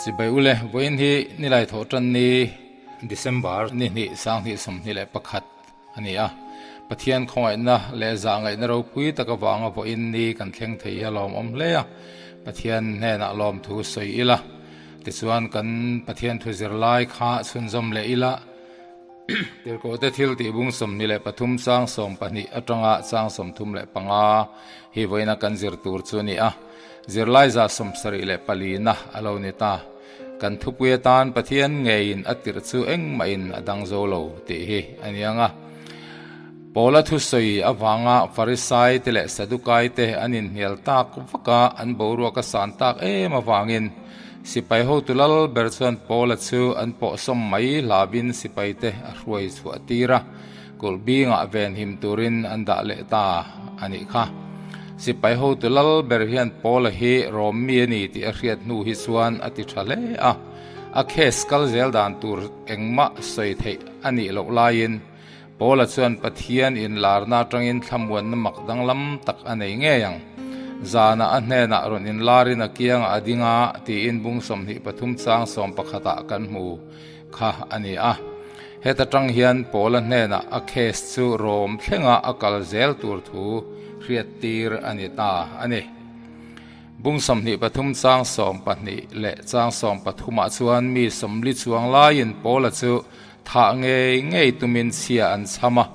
Chibai ule, vawiin hi nilai thawh tan ni December ni hnih sanghnih 21 a ni a. Pathian khawngaihna leh zahngaihna ropui tak avanga vawiin ni kan thleng thei hi a lawmawm hle a. Pathian hnenah lawmthu sawi ila, tichuan kan Pathian thu zirlai kha chhunzawm leh ila, Tirhkohte thil tih bung 23 chang 12 atanga chang 35 hi vawiina kan zir tur chu a ni a. Zirlai za 74 na a lo ni ta. Kan thupui atan Pathian ngeiin a tirh chu engmahin a dang zo lo tih hi a ni ang a. Paula thusawi avanga Farisai te leh Sadukai te an inhnial tak vak a, an boruak a san tak em avangin Sipai hotu lal ber chuan Paula chu an pawhsawm mai hlauhin sipaite a hruai chhuah tir a, kulh bingah venhim turin an dah leh ta a nih kha. Sipai hotu lal ber hian Paula hi Rom mi a ni tih a hriat hnu hi chuan a ti tha hle a, a case kal zel dan tur engmah sawi theih a nih loh laiin Paula chuan Pathian inlarna atangin thlamuanna mak danglam tak a nei ngei ang. Zanah a hnenah rawn inlarin a kiangah a ding a, tiin bung 23 chang 11 ah kan hmu kha a ni a. Heta tang hian Paula hnenah a case chu rawm thlenga a kal zel tur thu hriattir a ni ta a ni. Bung 23 chang 12 leh chang 13 ah chuan mi 40 chuang laiin Paula chu Thah ngei ngei tumin chhia an chham a,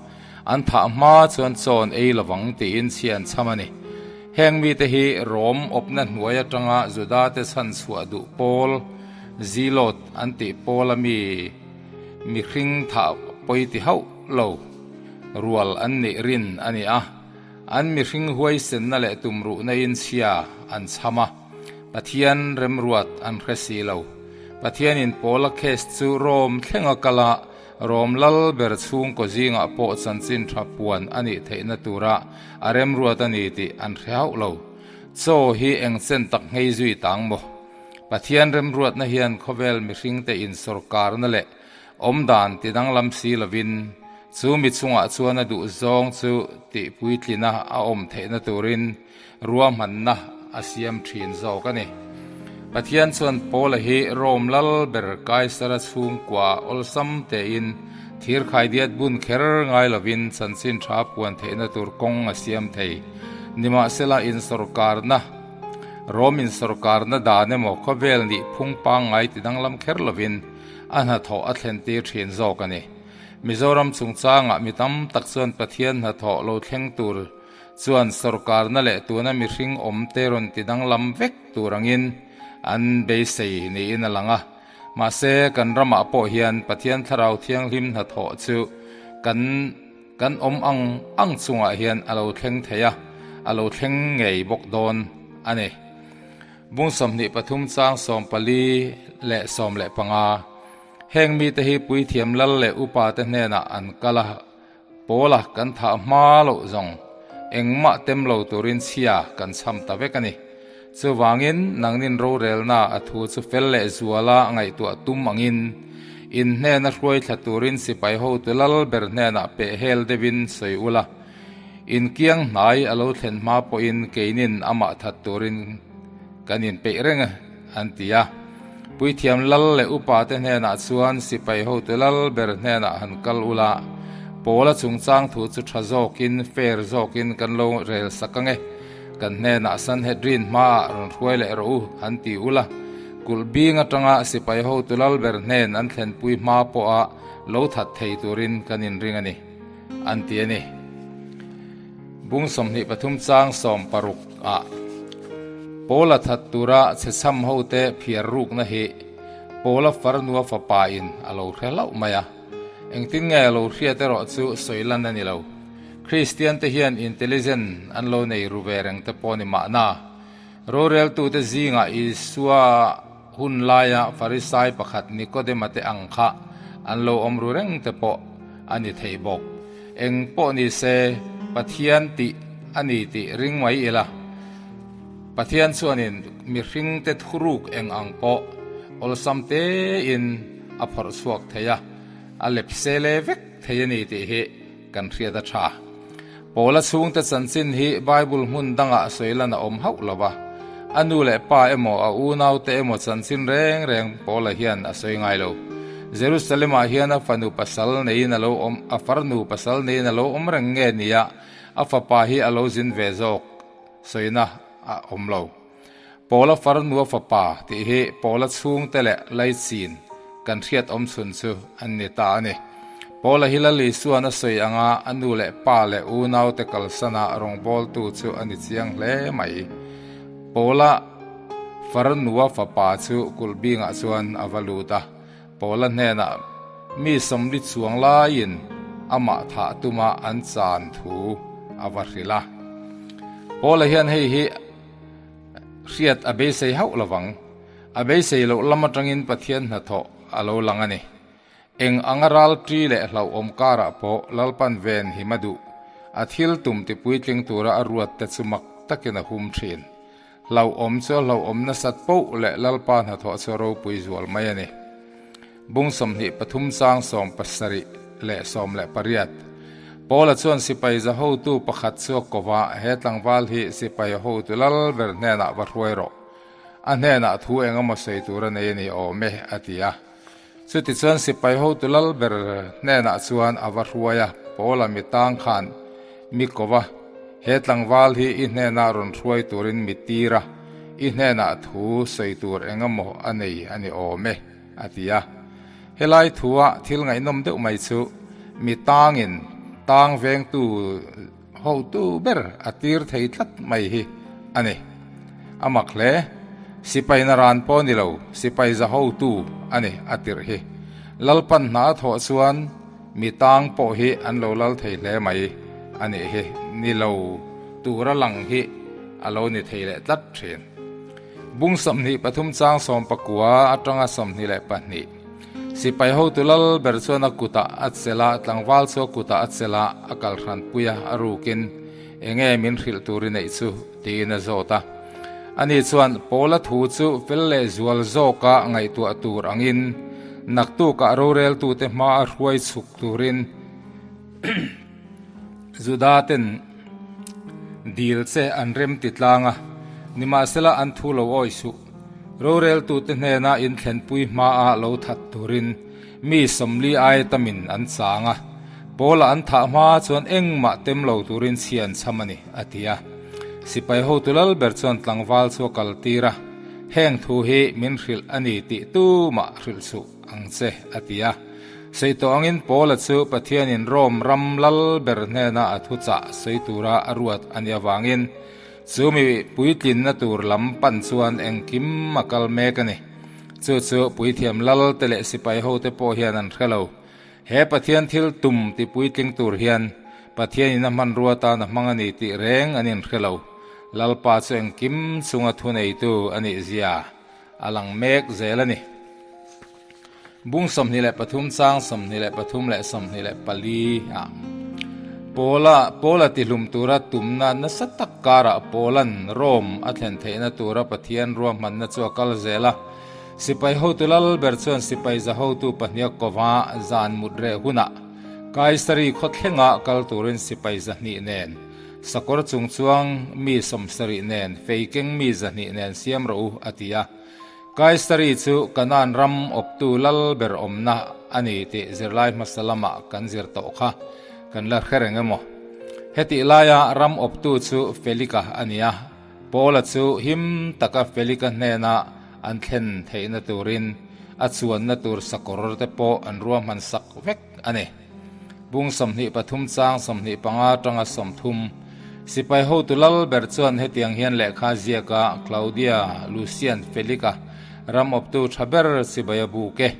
an thah hma chuan chawn ei lovang tiin chhia an chham a ni. Heng mite hi Rom awpna hnuai atanga Judate chhan chhuah duh pawl, Zealot an tih pawla mi mihring thah pawi ti hauh lo rual an nih rin a ni a. An mihring huaisenna leh tumruhna in chhia an chham a. Pathian remruat an hre si lo. Pathianin Paula case chu Rome thlenga kal a, Rome lal ber chhungkaw zingah pawh chanchin tha puan a nih theihna tura a remruat a ni tih an hre hauh lo. Chaw hi eng chen tak nghei zui tang maw? Pathian remruatna hian khawvel mihringte insawrkarna leh awmdan ti danglam si lovin chu mi chungah chuan a duh zawng chu tihpuitlina a awm theihna turin ruahmanna a siam thin zawk a ni. Pathian chuan Paula hi Rome lal ber Kaisara chhungkua awlsam tein thir khaidiat bun kher ngai lovin chanchin tha puan theihna tur kawng a siam thei. Nimahsela insawrkarna, Rome insawrkarna dan emaw khawvel nih phung pangngai ti danglam kher lovin a hnathawh a thlentir thin zawk a ni. Mizoram chungchangah mi tam tak chuan Pathian hnathawh lo thleng tur Chuan sorkarna leh tuna mihring awm te rawn ti danglam vek tur angin an beisei niin a lang a. Mahse, kan ramah pawh hian Pathian Thlarau Thianghlim hnathawh chu kan kan awm ang ang chungah hian a lo thleng thei a, a lo thleng ngei bawk dawn a ni. Bung 23 chang 14 leh 15 Heng mite hi puithiam lal leh upate hnenah an kal a. Pawla kan thah hma loh zawng engmah tem lo turin chhia kan chham ta vek a ni. Chuvangin nangnin rorelna a thu chu fel leh zuala ngaihtuah tum angin in hnena hruai thla turin sipai hotu lal ber hnenah peh hel deuhin sawi ula, in kiang hnai a lo thlen hma pawhin keinin amah that turin kan inpeih reng an ti a. Puithiam lal leh upate hnenah chuan sipai hotu lal ber hnenah han kal ula, Paula chungchang thu chu tha zawkin, fair zawkin kan lo rel sak ang e. Kan hnenah Sanhedrin hmaah rawn hruai leh rawh u, han ti ula. Kulh bing atanga sipai hotu lal ber hnen an thlenpui hma pawha lo that thei turin kan inring a ni, an ti a ni. Bung 23 chang 16 ah Paula that tura chhechham hote phiar rukna hi Paula farnua fapa in a lo hre hlauh mai a. Engtin nge a lo hriat erawh chu sawi lan a ni lo. Kristian te hian intelligent an lo nei ru ve reng te pawh ni mahna. Roreltute zingah Isua hun laia Farisai pakhat Nikodema te ang kha an lo awm ru reng te pawh a ni thei bawk. Eng pawh ni se, Pathian tih a ni tih ring mai ila. Pathian chuanin mihringte thuruk eng ang pawh awlsam tein a phawrh chhuak thei a, a lepse le vek thei a ni tih hi kan hriat a tha. Paula chhungte chanchin hi Bible hmun dangah sawi lan a awm hauh lo va. A nu leh pa emaw, a unaute emaw chanchin reng reng Paula hian a sawi ngai lo. Jerusalem-ah hian a fanu pasal neiin a lo awm, a farnu pasal neiin a lo awm reng nge nia a fapa hi a lo zin ve zawk sawina a awm lo. Paula farnu a fapa tih hi Paula chhungte leh laichin kan hriat awm chhun chu an ni ta a ni. Paula hi Lal Isuan a sawi anga a nu leh pa leh unaute kalsana rawngbawltu chu a ni chiang hle mai. Paula farnua fapa chu kulh bingah chuan a va lut a, Paula hnenah mi sawmli chuang laiin amah thah tuma an chan thu a va hrilh a. Paula hian hei hi hriat a beisei hauh lovang. A beisei loh lam atangin Pathian hnathawh a lo lang a ni. Eng anga ral ṭi leh hlauhawm karah pawh Lalpan ven him a duh. A thil tum ti puitling tura a ruat te chu mak takin a hum ṭhin. Hlauhawm chu a hlauhawm nasat poh leh Lalpa hnathawh chu a ropui zual mai a ni. Bung 23 chang 70 leh 18. Paula chuan sipai za hotu pakhat chu a ko va, He tlangval hi sipai hotu lal ber hnenah va hruai rawh. A hnenah thu eng emaw sawi tur a nei a ni awm e, a ti a. Chutichuan sipai hotu lal ber hnenah chuan a va hruai a, Paula mi tang khan mi ko va, He tlangval hi i hnenah rawn hruai turin mi tir a, i hnenah thu sawi tur eng emaw a nei a ni awm e, a ti a. Helai thua thil ngaihnawm deuh mai chu mi tangin tang vengtu hotu ber a tir thei tlat mai hi a ni. A mak hle. Sipai na ran pawh ni lo, sipai za hotu a ni a tirh hi. Lalpan hna a thawh chuan mi tang pawh hi an lo lal thei hle mai a nih hi. Ni lo tura lang hi a lo ni thei leh tlat thin. Bung 23 chang 19 atanga 22. Sipai hotu lal ber chuan a kutah a chelh a, tlangval chu a kutah a chelh a, a kal hranpui a, a rukin, Enge min hrilh tur i neih chu? tiin a zawt a. Ani chuan, Paula thu chu fel leh zual zawka ngaihtuah tur angin naktukah roreltute hma a hruai chhuk turin Juda ten Dil che an rem ti tlang a, nimahsela an thu lo awi suh. Roreltute hnena inthlenpui hmaa lo that turin mi 40 ai tamin an chang a, Paula an thah hma chuan engmah tem lo turin chhia an chham a ni, a ti a. Sipai hotu lal ber chuan tlangval chu a kaltir a, Heng thu hi min hrilh a ni tih tumah hrilh suh ang che, a ti a. Sawi tawh angin Paula chu Pathianin Rome ram lal ber hnena a thuchah sawi tura a ruat a nih avangin chu mi puitlinna tur lam pan chuan engkim a kal mek a ni. Chu chu puithiam lal te leh sipai hote pawh hian an hre lo. He Pathian thil tum ti puitling tur hian Pathianin a hmanrua tan a hmang a ni tih reng an inhre lo. Lalpa chu engkim chunga thuneitu a nih zia a lang mek zel a ni. Bung 23 chang 23 leh 24 ah Paula Paula tihlum tura tumna nasa tak karah Paula'n Rome a thlen theihna tura Pathian ruahmanna chu a kal zel a. Sipai hotu lal ber chuan sipai za hotu pahniha kova zan mut reh hunah Kaisari khawthlengah kal turin sipai 200 nen sakawr chung chuang mi 70 nen fei keng mi 200 nen siam rawh u a ti a. Kaisari chu Kanaan ram awptu lal ber awmna a ni tih zirlai hmasa lamah kan zir tawh kha kan la hre reng emaw? Hetih laia ram awptu chu Felika a ni a, Paula chu him taka Felika hnena an thlen theihna turin a chuanna tur sakawr te pawh an ruahman sak vek a ni. Bung 23 chang 25 atanga 30 Sipai hotu lal ber chuan hetiang hian lehkha ziaka Claudia Lucian Felika ram awptu tha ber chibai a buk e.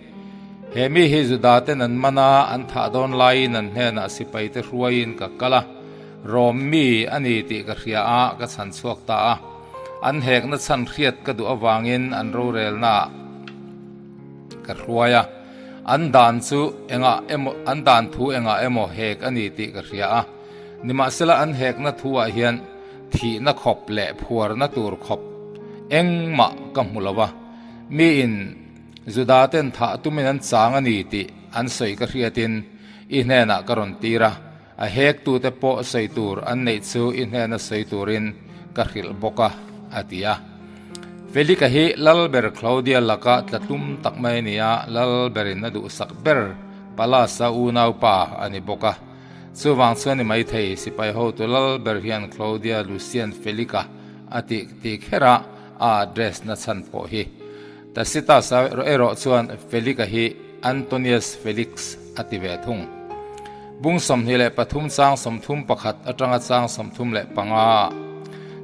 He mi hi Juda ten an man a, an thah dawn laiin an hnenah sipai te hruaiin ka kal a, Rom mi a ni tih ka hria a, ka chhan chhuak ta a. An hekna chhan hriat ka duh avangin an rorelnaah ka hruai a. An dan chu engah emaw, an dan thu engah emaw hek a ni tih ka hria a. Nimahsela an hekna thuah hian thihna khawp leh phuarna tur khawp engmah ka hmu lo a. Miin Juda ten thah tumin an chang a ni tih an sawi ka hriatin i hnenah ka rawn tir a. A hektute pawh sawi tur an neih chu i hnena sawi turin ka hrilh bawk a, a ti a. Felika hi Lalber Claudia laka tla tum tak mai a ni a, Lalberin a duhsak ber Pallas-a unaupa a ni bawk a. Chuvang chuan ni maithei, sipai hotu Lalber hian Claudia Lucian Felika a tih ti kher a, a address na chhan pawh hi. Tacitus-a erawh chuan Felika hi Antonius Felix a ti ve thung. Bung 23 chang 31 atanga chang 35 ah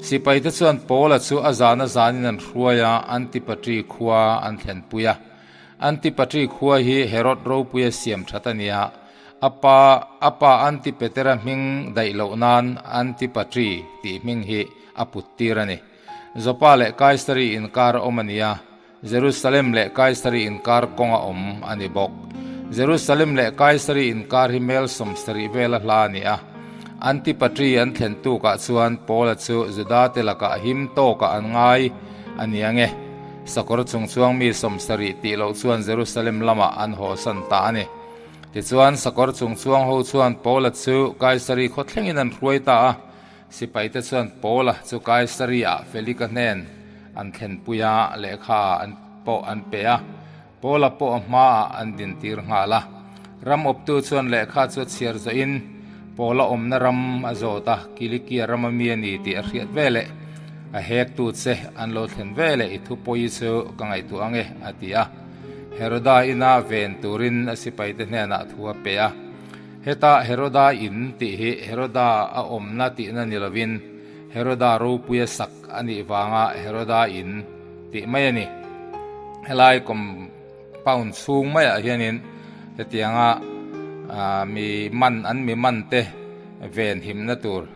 sipaite chuan Paula chu a zan a zanin an hruai a, Antipatri khua an thlenpui a. Antipatri khua hi Herod ropuia siam that a ni a, a pa a pa Antipetera hming daih loh nan Antipatri tih hming hi a put tir a ni. Joppa leh Kaisari inkar a awm a ni a, Jerusalem leh Kaisari inkar kawng a awm a ni bawk. Jerusalem leh Kaisari inkar hi mel 70 vela hla a ni a. Antipatri an thlen tukah chuan Paula chu Judate lakah him tawkah an ngai a ni ang e. Sakawr chungchuang mi 70 tih loh chuan Jerusalem lamah an hawsan ta a ni. Tichuan, sakawr chungchuang ho chuan Paula chu Kaisari khaw thlengin an hruai ta a. Sipaite chuan Paula chu Kaisaria Felika hnen an thlenpui a, lehkha an pawh an pe a. Paula pawh a hmaah an dintir nghal a. Ram awptu chuan lehkha chu a chhiar zawhin Paula awmna ram a zawt a, Kilikia rama mi a ni tih a hriat veleh a hektu che an lo thlen veleh i thupawi chu ka ngaihtuah ang e, a ti a. Heroda ina ven turin a sipaite hnenah thu a pe a. Heta Heroda in tih hi Heroda a awmna tihna ni lovin Heroda ropuia sak a nih vanga Heroda in tih mai a ni. Helai compound chhung maiah hianin hetianga mi man an mi man te ven himna tur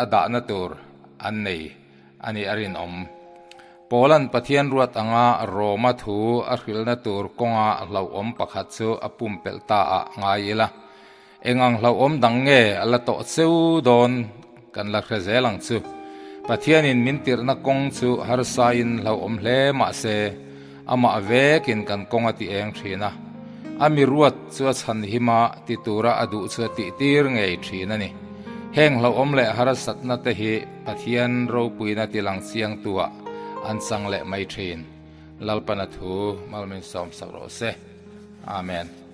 a dahna tur an nei a nih a rinawm. Paula'n Pathian ruat anga Roma thu a hrilhna tur kawnga hlauhawm pakhat chu a pumpelh ta ah ngai ila. Eng ang hlauhawm dang nge a la tawh cheu dawn kan la hre zel ang chu. Pathianin min tirhna kawng chu harsain hlauhawm hle mah se, amah vekin kan kawng a ti eng thin a. A mi ruat chu a chhan him a, ti tura a duh chu a tihtir ngei thin a ni. Heng hlauhawm leh harsatna te hi Pathian ropuina tilang chiangtuah an chang leh mai thin. Lalpana thu malmin sawmsak rawh se. Amen.